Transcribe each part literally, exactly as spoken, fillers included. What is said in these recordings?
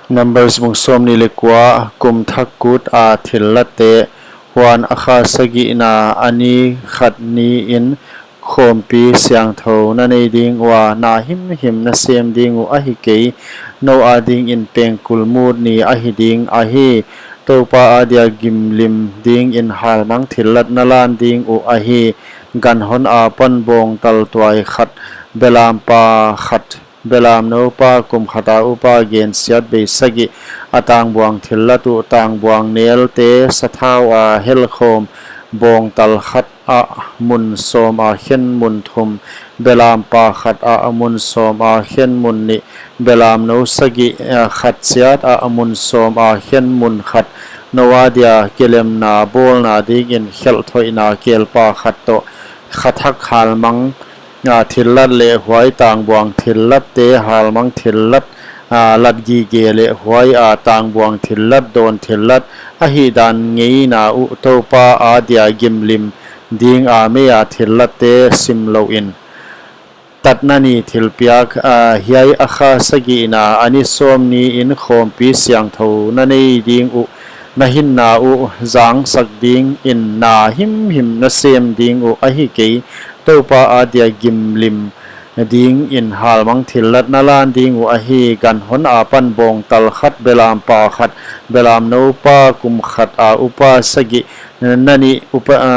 Numbers bung sawmnih leh kua. Kum thak kut a thillatte. Huan a kha sagihna a ni khat niin khawmpi siangthou na nei ding ua, na himhim na sem ding uh ahi kei. Nou adingin pengkul mut ni ahi ding ahi. Toupa adia gimlim dingin halmang thillat na lan ding uh ahi. Ganhon apan bawngtal tuai khat, belampa khat, belamnou pa kum khata upa gensiatbei sagih, a tangbuang thillat uh tangbuang nelte sathau a helkhawm bawngtal khat ah mun sawm a khen mun thum, belampa khat ah mun sawm a khen mun nih, belamnou sagih, eh, khat chiat ah mun sawm a khen mun khat, nou adia kilemna bawlna dingin khelh thoihna kelpa khat toh kha thak halmang, a, thillat leh huai tangbuang thillatte halmang thillat, a, lat gige leh huai a tangbuang thillat dawn thillat ahihdan ngeina uh Toupa adia gimlim ding a mei a thillatte simlouhin. Tatna ni thilpiak, a, hiai a kha sagihna a ni sawm niin khawmpi siangthou na nei ding uh, na hinna uh zangsak dingin na himhim na sem ding uh ahi kei. Toupa adia gimlim dingin halmang thillat na lan ding uh ahi. Ganhon apan bawngtal khat, belampa khat, belamnou pa kum khat a upa sagih na nih upa, a,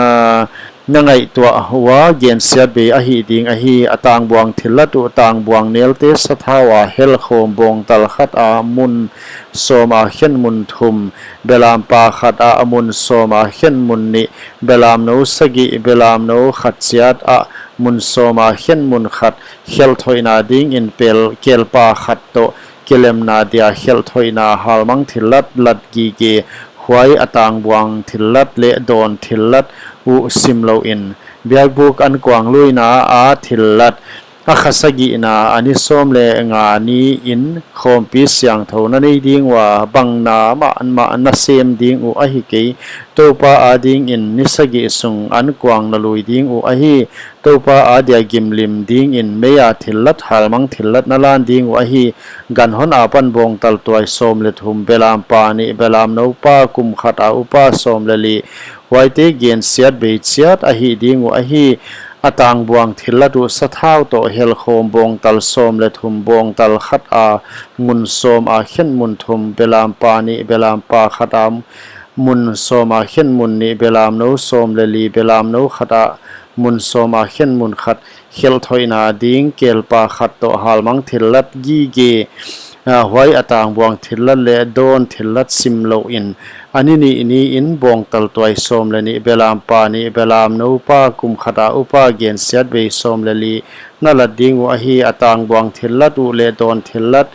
na ngaihtuah ua gensiatbei ahi ding ahi. A tangbuang thillat uh tangbuang nelte sathau a helkhawm bawngtal khat ah mun sawm a khen mun thum, belampa khat ah mun sawm a khen mun nih, belamnou sagih, belamnou khat chiat ah mun sawm a khen mun khat, khelh thoihna dingin pel kelpa khat toh kilemna dia khelh thoihna halmang thillat lat gige, huai a tangbuang thillat leh dawn thillat uh simlouhin. Biakbuk ankuang luina a thillat, a kha sagihna a ni sawm leh nga niin khawmpi siangthou na nei ding ua, bangna mahmah na sem ding uh ahi kei. Toupa adingin ni sagih sung ankuang na lui ding uh ahi. Toupa adia gimlim dingin mei a thillat halmang thillat na lan ding uh ahi. Ganhon apan bawngtal tuai sawm leh thum, belampa nih, belamnou pa kum khat a upa sawm leh li, huaite gensiatbei chiat ahi ding uh ahi. A tangbuang thillat uh sathau toh helkhawm bawngtal sawm leh thum, bawngtal khat a mun sawm a khen mun thum, belampa nih, belampa khat a mun sawm a khen mun nih, belamnou sawm leh li, belamnou khat a mun sawm a khen mun khat, khelh thoihna ding kelpa khat toh halmang thillat gige, a, huai a tangbuang thillat leh dawn thillat simlouhin. A ni nih niin bawngtal tuai sawm leh nih, belampa nih, belamnou pa kum khat a upa gensiatbei sawm leh li na lat ding uh ahi. A tangbuang thillat uh leh dawn thillat,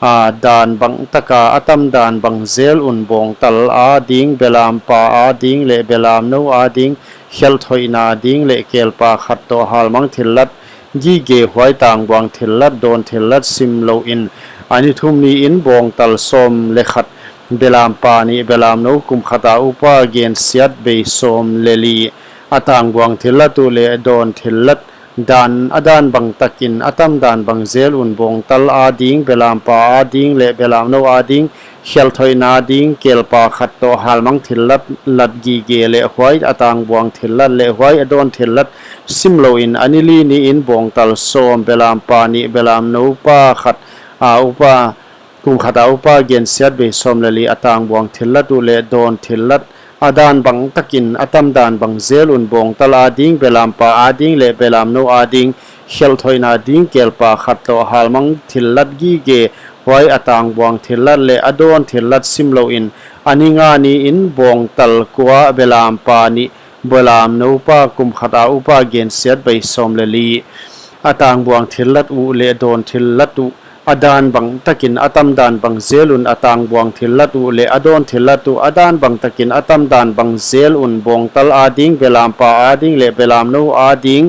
a, dan bangtaka a tam dan bang zel un bawngtal ading, belampa ading leh belamnou ading, khelh thoihna ding leh kelpa khat toh halmang thillat gige, huai tangbuang thillat dawn thillat simlouhin. A ni thum niin bawngtal sawm leh khat, belampa nih, belamnou kum khat a upa gensiatbei sawm leh li, a tangbuang thillat uh leh dawn thillat dan, a dan bangtakin a tam dan bang zel un bawngtal ading, belampa ading leh belamnou ading, khelh thoihna ding kelpa khat toh halmang thillat lat gige leh huai a tangbuang thillat leh huai a dawn thillat simlouhin. A ni li niin bawngtal sawm, belampa nih, belamnou pa khat a upa, kum khat a upa gensiatbei sawm leh li, a tangbuang thillat uh leh dawn thillat, a dan bangtakin a tam dan bang zel un bawngtal ading, belampa ading leh belamnou ading, khelh thoihna ding kelpa khat toh halmang thillat gige, huai a tangbuang thillat leh a dawn thillat simlouhin. A ni nga niin bawngtal kua, belampa nih, belamnou pa kum khat a upa gensiatbei sawm leh li, a tangbuang thillat uh leh dawn thillat uh, a dan bangtakin a tam dan bang zel un a tangbuang thillat uh leh a dawn thillat uh, a dan bangtakin a tam dan bang zel un bawngtal ading, belampa ading leh belamnou ading,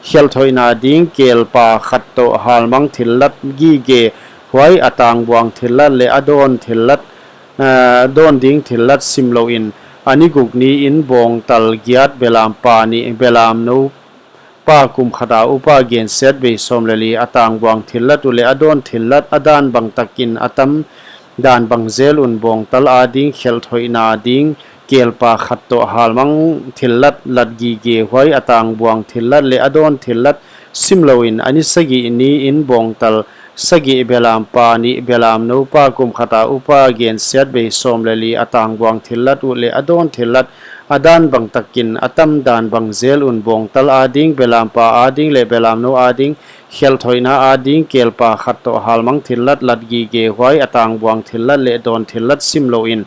khelh thoihna ding kelpa khat toh halmang thillat gige, huai a tangbuang thillat leh a dawn thillat, eh, dawn ding thillat simlouhin. A ni guk niin bawngtal giat, belampa nih, belamnou pa kum khat a upa gensiatbei sawm leh li, a tangbuang thillat uh leh a dawn thillat, a dan bangtakin a tam dan bang zel un bawngtal ading, khelh thoihna ding, kelpa khat toh halmang thillat, lat gige, huai a tangbuang thillat leh a dawn thillat simlouin, a ni sagih ni in bawngtal sagih, belampa nih, belamnou pa kum khat a upa gensiatbei sawm leh li, a tangbuang thillat uh leh a dawn thillat, a dan bang takin a tam dan bang zel un bawngtal ading, belampa ading leh belamnou ading, khelh thoihna ading, kelpa khat toh halmang thillat, lat gige, huai a tangbuang thillat leh dawn thillat simlouin,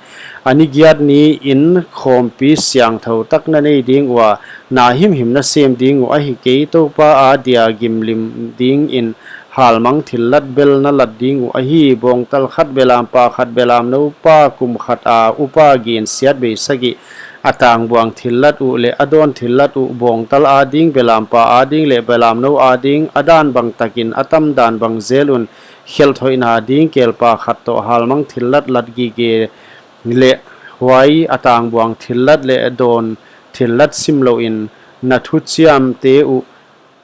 a ni giat ni in khawmpi siangthou tak na nei ding ua, na himhim na sem ding uh ahi kei, Toupa adia gimlim dingin halmang thillat bel na lat ding uh ahi. Bawngtal khat, belampa khat, belamnou pa kum khat a upa gensiatbei sagih, a tangbuang thillat uh leh a dawn thillat uh, bawngtal ading, belampa ading leh belamnou ading, a dan bang takin a tam dan bang zel un, khelh thoihna ding, kelpa khat toh halmang thillat, lat gige leh huai a tangbuang thillat leh dawn thillat simlouin, na thuchiamte uh,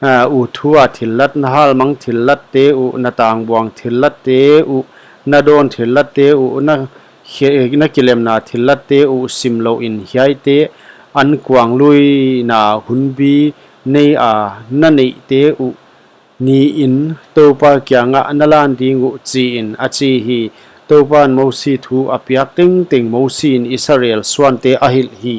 uh, uh thu a thillat, na halmang thillatte uh, na tangbuang thillatte uh, na dawn thillatte uh, na khe-, na kilemna thillatte uh simlouin, hiaite ankuangluina hunbi nei a na neihte uh niin Toupa kiangah na lan ding uh, chiin, a chi hi. Toupan Mosi thu a piak tengteng Mosiin Israel suante a hilh hi.